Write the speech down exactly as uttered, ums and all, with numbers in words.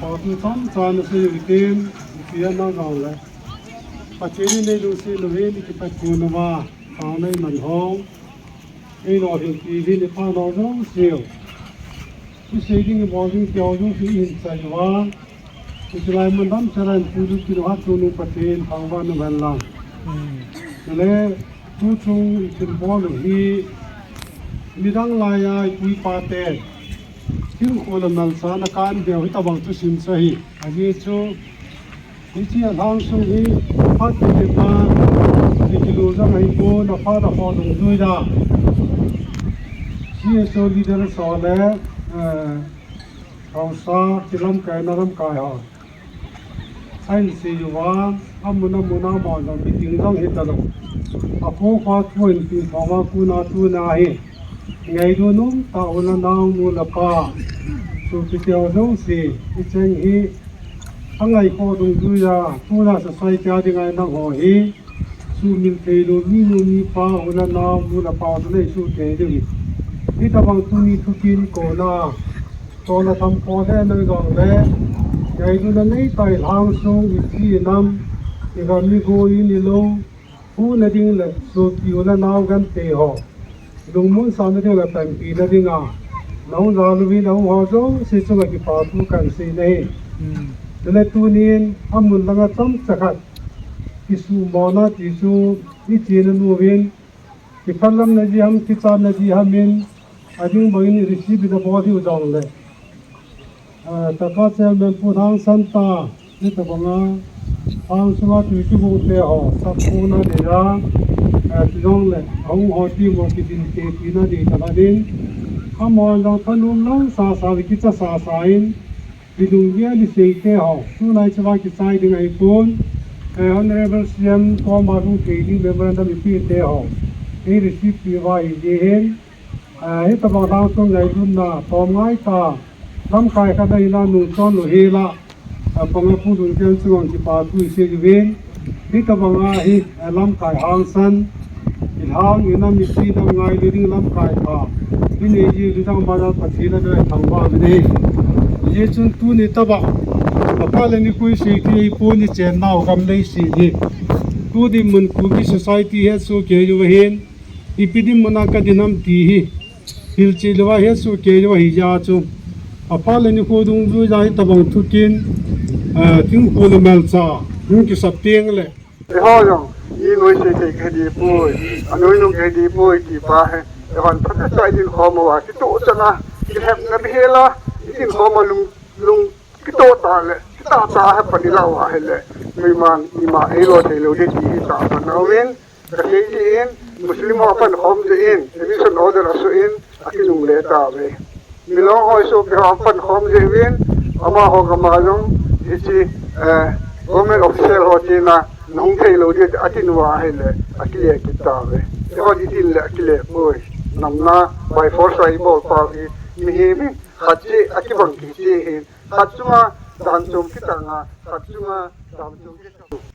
Atu chomcha nasei u hitin, ipi ana jong le. Pathen in eilungset u hin, ikipat khom uva, thaneina man hong. Eilo hin ti hin ipha nau jouse u. Isei ding ibol ding teu jouse ihin chai uva. Itilai mun dam charan tu lu kinu hat tu nu Pathen thangvah in umhen lang. Chule, tuchung ikin bol u hi, midang laiya ipu ipa te. Thil khu le malcha na kan deu hitobang thusim chu ahi. Ajeh chu, hiche alhang sung hi, phat kiti pa, ikilu jong ahipon, aphat a kho dungjuiya. C S O leader ho le, eh, haosa, kilamkaina lamkai ho. Ahin sei uva, amun amun a amahon jong meeting jong hitalou. Akho kho thu in pi thoma kuna tuna hi. Ngailut um tah u le nao nu le pa. Sopi teu jouse, hicheng hi. Angaikhoh dungjuiya, tuna society a dinga inang ho hi. Sumil theilou, minu mipa, u le nao, nu le pa, u le nao, suhthei ding. Hitobang tuni thukin kona. Tona tham kho le nang jong le. Ngailutna neitah lhang sung, ichi inam, igam igou, in ilou. Huhna ding le, sopi u le nao gante ho. Lungmonsahna ding le panpina dinga. Nahung jal uvin, nahung ho jouse chunga kipa thu kahin sei nahi. Chule tunin, amun langa chomcha khat. Kisumona ti chu, ichena nu uvin. Kiphalamna ding ham, kichatna ding ham in, ading bangin receive na bol diu jong le. Ah, taka chairman pu Hangsan ta, hitobanga, hang sunga tui kibung te ho, sakpuna ding a, ah, ti jong le, ahung ho ti mo kidin te tina ding ta ba din. Amahon jong thanom lou sasa, kicha sasa in, Bidung Giel isei te ho, tunai chava kichai ding ahipon, eh, Honorable C M koma lungthim ding memorandum ipi te ho, ei receive pi uva hi ding hin, eh, hitobang lhang sung ngailutna, tom ngai ta, lamkai khat a ina nungchon lou hi la, eh, panga pu Lunggiel chunga kipa thu isei uvin, hitobanga hi, eh, lamkai hangsan, Ilhang inam ichi dam ngailu ding lamkai khat. Inei ji lu dang mana Pathen a dai thangvah uvin ahi. Hijeh chun tuni tobang. Apha le nikho isei thei pon, ichennau gam leiset hi. Tu dinmun Kuki society hi asoh kei uva hin. Ipi dinmun a kadin ham ti hi. Hilchet louva hi asoh kei uva hijeh chun. Apha le nikho dungjuiya hitobang thukin. Eh, thingkho le malcha. Hung kisap teng le. Eiho jong, inoi sei thei kahi ding poi, anoi nung kahi ding poi, ti pa hi. Eihon phatah a idin khom uva, kitoh chan a, kilhepna bihel a, idin khom a lung, lung, kitoh tah le, kitah tah a hi pan ilah uva ahile, koiman, ima eilo thei lou ding ti hi tahsan aum in, kasei ding in, Muslim ho apan khom jeh in, eviction order asoh in, akinungle tauve. Milong ho isopi ho apan khom jeh uvin, amaho gam a jong, hiche, eh, government official ho chena, nahung thei lou ding, atin uva ahile, akile kit tauve. Eihon itin le akile poi. Namna, by force a ibol pau hi, mihem hi, khat cheh, akibang kit cheh hin, khat chunga, dan chom kitang a, khat chunga, dan chom kitang.